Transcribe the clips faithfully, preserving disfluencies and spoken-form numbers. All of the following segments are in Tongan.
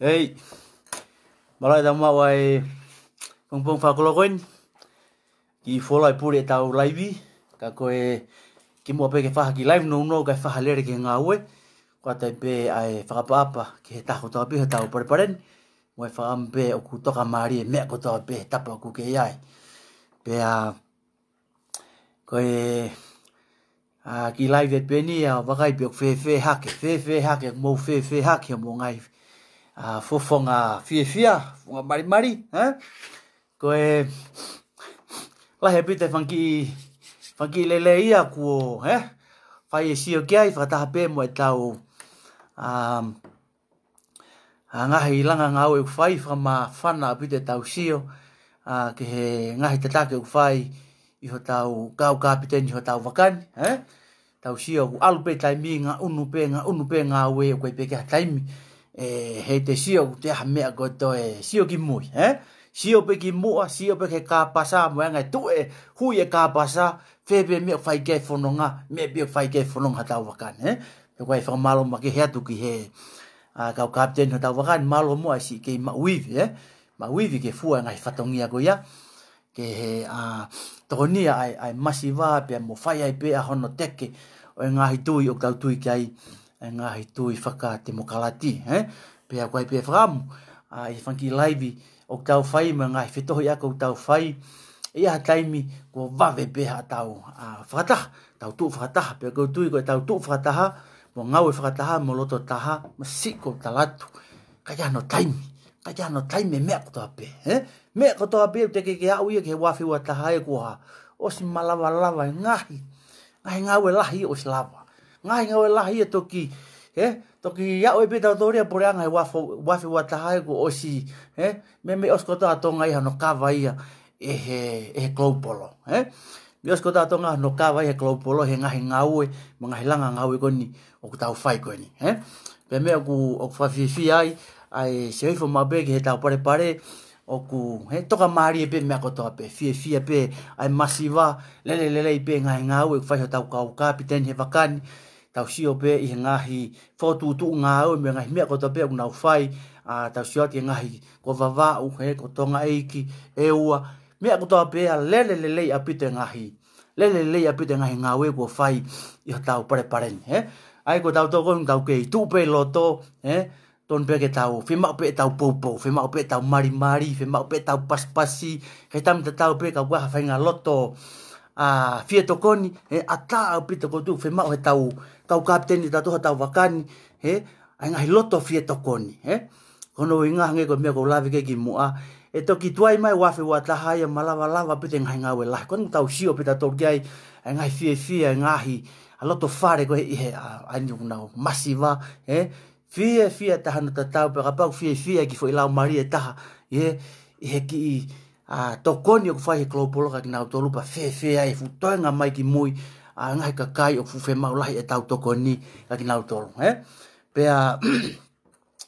Hei, mālō e tau maʻu ʻa e pongipongi fakakolokolo ko eni. Kiʻi fuoloa e pule ʻetau laivi, ka ko e kimuʻa pē ke fai ha kiʻi laivi nounou kae fai ha lele ki he ngāue, ko e ʻatā pē ʻa e fakaʻapaʻapa ki he taha kotoa pē hotau palepale ni, mo e fakaʻamu pē ʻoku tokamālie e meʻa kotoa pē he tapa ʻoku ke ʻi ai. Pea ko e, ʻa, kiʻi laivi pē eni ʻa e vakai pe ʻoku fēfē hake, fēfē hake, mou fēfē hake, mou ngaahi, ʻa, fofonga fiefia, fofonga malimali, ē? Ko e, lahi ʻaupito e fanga kiʻi, fanga kiʻi lelei ia kuo, ē? Fai e sio ki ai, fakataha pē mo ʻetau, ʻa, ʻa, ngaahi langa ngāue ʻoku fai, fakamāfana ʻaupito ʻetau sio, ʻa, ki he ngaahi tataki ʻoku fai ʻi hotau kau kapiteni ʻi hotau vaka ni, ē? Tau sio ʻoku ʻalu pē taimi, ngaʻunu pē, ngaʻunu pē ngāue, ʻoku ʻikai pē ke ʻi ai ha taimi ʻe heʻete sio ʻoku toe ʻi ai ha meʻa ko e toe sio ki mui, ē? Sio pē ki muʻa, sio pē ki he kāpasa, mo e anga e tuʻu e hui e kāpasa, fēfē meʻa ʻoku fai ki ai e fononga, meʻa pē ʻoku fai ki ai e fononga hotau vaka ni, ē? Pea ko e fakamālō makehe atu ki he, ʻa, kau kapiteni hotau vaka ni, mālō muʻa siʻi kei maʻu ivi, ē? Maʻu ivi ke fua e ngaahi fatongia ko ia, ke, ʻa, tokonia ʻa e, ʻa e masiva pea mo fai ai pē ʻa hono teke ʻo e ngaahi tui ʻoku tau tui ki ai, ʻa e ngaahi tui fakatemokālati, ē? Pea ko e pē fakaʻamu, ʻa, ʻi he fanga kiʻi laivi ʻoku tau fai mo e ngaahi fetohiʻaki ʻoku tau fai, ʻi ha taimi kuo vave pē haʻatau, ʻa, fakataha, tau tuʻu fakataha, pea ʻoku ou tui ko ʻetau tuʻu fakataha, mo ngāue fakataha, mo loto taha, mo siʻi ko talatu. ʻIkai ke ʻi ai hano taimi, ʻikai ke ʻi ai hano taimi e meʻa kotoa pē, ē? Meʻa kotoa pē, ʻoku teʻeki ke aʻu ia ki he uafe ua taha ē kuo ʻosi malavalava e ngaahi, ngaahi ngāue lahi ʻosi lava. Ngaahi ngāue lahi ia toki, ē? Toki aʻu ai pē tautolu ia puleʻanga he uafe, uafe ua taha ē kuo ʻosi, ē? Meimei ʻosi kotoa ʻa Tonga ia hano kava ia ʻe he, ʻe he global, ē? Meimei ʻosi kotoa ʻa Tonga hano kava ia ʻe he global he ngaahi ngāue, mo e ngaahi langa ngāue ko eni ʻoku tau fai ko eni, ē? Pea meʻa ʻoku, ʻoku fakafiefia ai, ʻa e sio hifo maʻu pē ki heʻetau palepale, ʻoku, ē, tokamālie pē meʻa kotoa pē, fiefia pē ʻa e masiva, lele lelei pē ngaahi ngāue ʻoku fai hotau kau kapiteni he vaka ni, tau sio pē ʻi he ngaahi fokotuʻutuʻu ngāue mo e ngaahi meʻa kotoa pē ʻoku nau fai, ʻa, tau sio atu ki he ngaahi ko Vavaʻu, ē, ko Tongaʻeiki, ʻEua, meʻa kotoa pē ʻa lele lelei ʻaupito e ngaahi, lele lelei ʻaupito e ngaahi ngāue kuo fai ʻi hotau palepale ni, ē? ʻA ia ko tautolu ko eni tau kei tuʻu pē ʻi loto, ē? Tonu pē ke tau, fiemaʻu pē ʻetau poupou, fiemaʻu pē ʻetau malimali, fiemaʻu pē ʻetau pasipasi, he taimi tatau pē ka ʻoku ʻi ai ha faʻahinga loto, ʻa, fie tokoni, ē, ʻatā ʻaupito ʻoku ou tui fiemaʻu heʻetau kau kapiteni ʻatautolu hotau vaka ni, ē, ʻa e ngaahi loto fie tokoni, ē. Ko hono ʻuhinga hangē ko e meʻa ʻoku ou lave ki ai kimuʻa, ʻe toki tuai mai uafe ua taha ia malavalava ʻaupito e ngaahi ngāue lahi. Ko eni ʻoku tau sio pē tautolu ki ai, ʻa e ngaahi fiefia, ʻa e ngaahi, ʻa e loto fale ko ē ʻi he, ʻa, ʻa eni ʻoku nau masiva, ē, fiefia taha no tatau pē kapau fiefia ki he foʻi laumālie ʻe taha, ē, ʻi he kiʻi, ʻa, tokoni ʻoku fai he global kia kinautolu pea fēfē ai e fuʻu toenga mai ki mui, ʻa, ngaahi kakai ʻoku fuʻu fiemaʻu lahi ʻetau tokoni kia kinautolu, ē? Pea,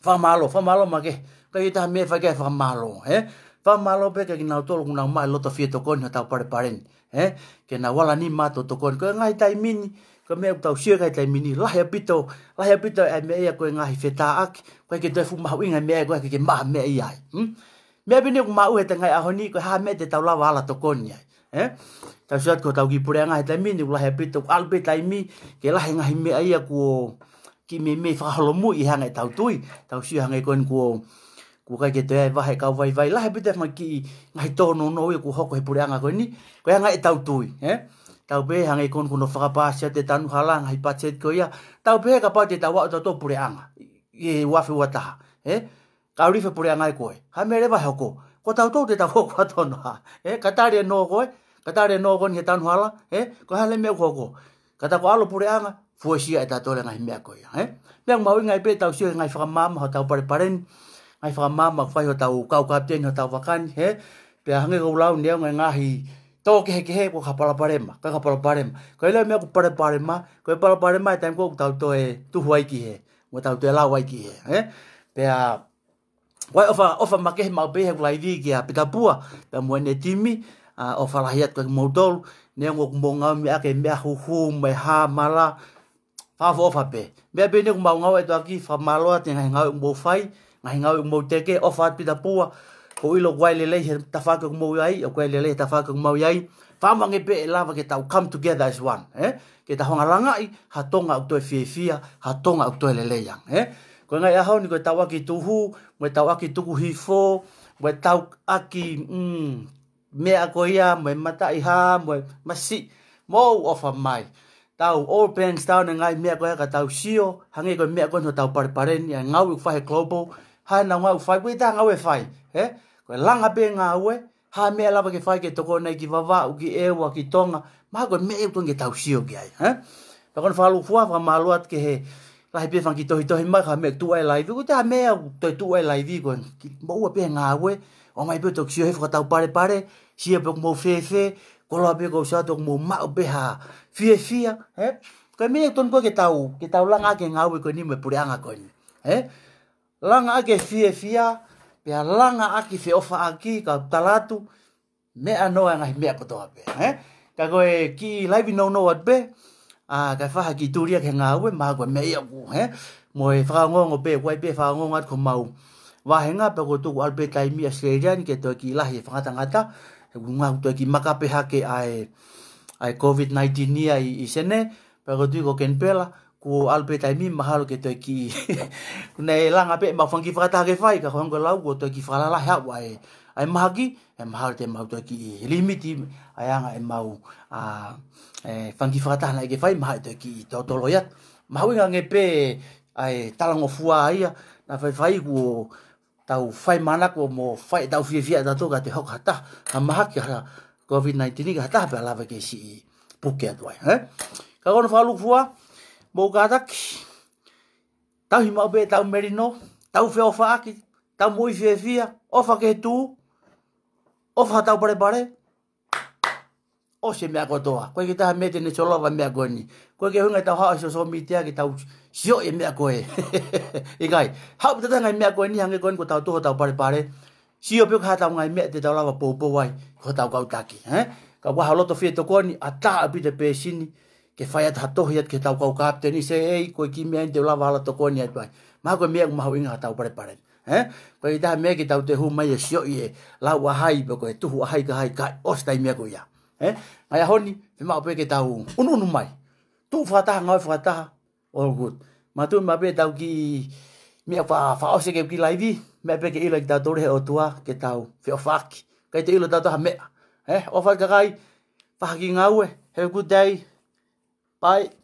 fakamālō, fakamālō makehe, ʻikai ke ʻi ai ha taha meʻa ʻe fai ki ai e fakamālō, ē? Fakamālō pē kia kinautolu ʻoku nau maʻu e loto fie tokoni hotau palepale ni, ē? Ke nau ala nima ʻo tokoni. Ko e ngaahi taimi ni, ko e meʻa ʻoku tau sio ki ai he taimi ni, lahi ʻaupito, lahi ʻaupito e meʻa ia ko e ngaahi fetāʻaki, ʻoku ʻikai ke toe fuʻu mahuʻinga e meʻa ia ko e ke maʻu ha meʻa ia ai. Hmm? Meʻa pē eni ʻoku maʻu he tengaʻi ʻaho ni, ko e hā e meʻa te tau lava ala tokoni ai, ē? Tau sio atu ki hotau kiʻi puleʻanga he taimi ni, ʻoku lahi ʻaupito, ʻoku ʻalu pē taimi, ke lahi e ngaahi meʻa ia kuo kiʻi meimei fakaholomui ʻi he anga ʻetau tui, tau sio hangē ko eni kuo, kuo ʻikai ke toe ʻi ai e vahe kau vaivai, lahi ʻaupito e fanga kiʻi ngaahi tōnounou ia kuo hoko he puleʻanga ko eni, ko e anga ʻetau tui, ē? Tau pehē hangē ko eni kuo nau fakapaasi atu e tanu hala, ngaahi patiseti ko ia, tau pehē kapau te tau aʻu tautolu puleʻanga, ʻi he uafe ua taha, ē? Ka ʻoku ʻi ai e puleʻanga ia ko ē. Hā e meʻa leva ʻe hoko? Ko tautolu te tau hoko atu hono hā? Ē, ka tali e nō ko ē, ka tali e nō ko eni he tanu hala, ē, ko e hā leva e meʻa ʻoku hoko? Ka ta ko ʻalu puleʻanga, fuesia ʻe tautolu e ngaahi meʻa ko ia, ē? Meʻa ʻoku mahuʻinga ai pē tau sio he ngaahi fakamaama hotau palepale ni, ngaahi fakamaama ʻoku fai hotau kau kapiteni hotau vaka ni, ē? Pea hangē ko e lau ʻeni ʻa e ngaahi tō kehekehe ko e palopalema, ko e palopalema. Ko e lau e meʻa ko e palopalema, ko e palopalema he taimi ko ē ʻoku tau toe tuhu ai ki hē, mo tau toe lau ai ki hē, ē? Pea, ʻoku ou ʻofa, ʻofa makehe maʻu pē he ʻoku laivi kia Pita Pua, pea mo ʻene timi, ʻa, ʻofa lahi atu kia kimoutolu, neongo ʻoku mou ngāueʻaki e meʻa huhu, mo e hā mala, fakaʻofoʻofa pē. Meʻa pē eni ʻoku mau ngāue atu ʻaki, fakamālō atu he ngaahi ngāue ʻoku mou fai, Ngaahi ngāue ʻoku mou teke, ʻofa atu Pita Pua, ʻoku ou ʻilo ʻoku ʻi ai e lelei he tafaʻaki ʻoku mou ʻi ai, ʻoku ʻi ai e lelei he tafaʻaki ʻoku mou ʻi ai. Fakaʻamu ange pē ʻe lava ke tau come together as one, ē? Ke tau hanga ʻo langaʻi ha Tonga ʻoku toe fiefia, ha Tonga ʻoku toe lelei ange, ē? Ko e ngaahi ʻaho ni ko e tauʻaki tuhu, mo e tauʻaki tuku hifo, mo e tauʻaki, mm, meʻa ko ia, mo e mataʻi hā, mo e masiʻi, mou ʻofa mai. Tau all pens down e ngaahi meʻa ko ia ka tau sio, hangē ko e meʻa ko eni hotau palepale ni, ʻa e ngāue ʻoku fai he global, hā e ngāue ʻoku fai, ʻoku ʻi ai e ngāue ʻe fai, ē? Ko e langa pē ngāue, hā e meʻa ʻe lava ke fai ke tokoni ai ki Vavaʻu, ki ʻEua, ki Tonga, mahalo ko e meʻa ia ʻoku totonu ke tau sio ki ai, ē? Pea ko hono fakalūkufua, fakamālō atu ki he lahi pē fanga kiʻi tohitohi mai, ka meʻa tuʻu ai laivi, ko e hā e meʻa ʻoku toe tuʻu ai laivi, ko e kiʻi moʻua pē he ngāue, ʻomai pē ʻo toki sio he fakatau palepale, sio pē ʻoku mou fēfē, koloa pē ʻoku ou sio atu ʻoku mou maʻu pē ha fiefia, ē? Ko e meʻa ia ʻoku totonu ko ē ke tau, ke tau langa ʻaki e ngāue ko eni mo e puleʻanga ko eni, ē? Langa ʻaki e fiefia, pea langa ʻaki e feʻofaʻaki, kau tala atu, meʻa noa e ngaahi meʻa kotoa pē, ē? Ka ko e kiʻi laivi nounou atu pē, ʻa, kae fai ha kiʻi tuli ʻaki he ngāue, mahalo ko e meʻa ia ʻoku, ē? Mo e fakaongoongo pē, ʻoku ʻi ai pē fakaongoongo atu ki homau vāhenga, pea ʻoku ou tuku ʻalu pē taimi ʻi ʻAositelēlia ni ke toe kiʻi lahi e fakangatangata, he ʻoku ngāue ʻoku toe kiʻi makape hake ʻa e, ʻa e COVID nineteen ia ʻi, ʻi Senē, pea ʻoku ou tui ko Kenipela, kuo ʻalu pē taimi mahalo ke toe kiʻi. Kuo ne langa pē ʻemau fanga kiʻi fakataha ke fai, ka ko e hangē ko e lau kuo toe kiʻi fakalalahi ʻa e, ʻa e mahaki, ʻe mahalo te mau toe kiʻi limiti ʻa e anga ʻemau, ʻa, e, fanga kiʻi fakataha naʻe ʻikai ke fai, mahalo toe kiʻi totolo ia. Mahuʻinga ange pē ʻa e talangofua ia, naʻa faifai kuo tau fai manako mo fai ʻetau fiefia ʻatautolu ka te hoko ha taha, ha mahaki ha COVID nineteen ka ha taha pea lava ke siʻi puke atu ai, ē? Ka ko hono fakalūkufua, mou kātaki, tauhi maʻu pē ʻetau melino, tau feʻofaʻaki, tau moʻui fiefia, ʻofa ki he tuʻi, ʻofa hotau palepale, ʻosi e meʻa kotoa. ʻOku ʻikai ke ʻi ai ha meʻa te ne solova e meʻa ko eni. ʻOku ʻikai ke ʻuhinga ʻetau haʻu he social media ke tau sio e meʻa ko ē. ʻIkai, haʻu pē ʻo tau ngaahi meʻa ko eni hangē ko eni ko ʻetau tuʻu hotau palepale. Sio pē ko e hā ʻetau ngaahi meʻa te tau lava ʻo poupou ai ki hotau kau taki, ē? Ka ʻoku ʻi ai ha loto fie tokoni, ʻatā ʻaupito e pēsini, ke fai atu ha tohi atu ki hotau kau kapiteni, sē, ē, ko e kiʻi meʻa eni te u lava ʻo tokoni atu ai. Mahalo ko e meʻa ʻoku mahuʻinga hotau palepale. Ē? ʻOku ʻikai ke ʻi ai ha meʻa ke tau toe hū mai ʻo sio ʻi he lau ʻa hai, pe ko e tuhu ʻa hai ka hai, ka ʻosi e taimi ko ia. Ē? Ngaahi ʻaho ni, fiemaʻu pē ke tau ʻunuʻunu mai. Tuʻu fakataha, ngāue fakataha, all good. Mātuʻaki maʻu pē ʻetau kiʻi meʻa fa-, fakaʻosi ʻeku kiʻi laivi, meʻa pē ke ʻilo ʻe kitautolu ʻe he ʻOtua, ke tau feʻofaʻaki. ʻIkai te u ʻilo ʻe tautolu ha meʻa. Ē? ʻOfa ki he kakai, fai ha kiʻi ngāue, have a good day. Bye.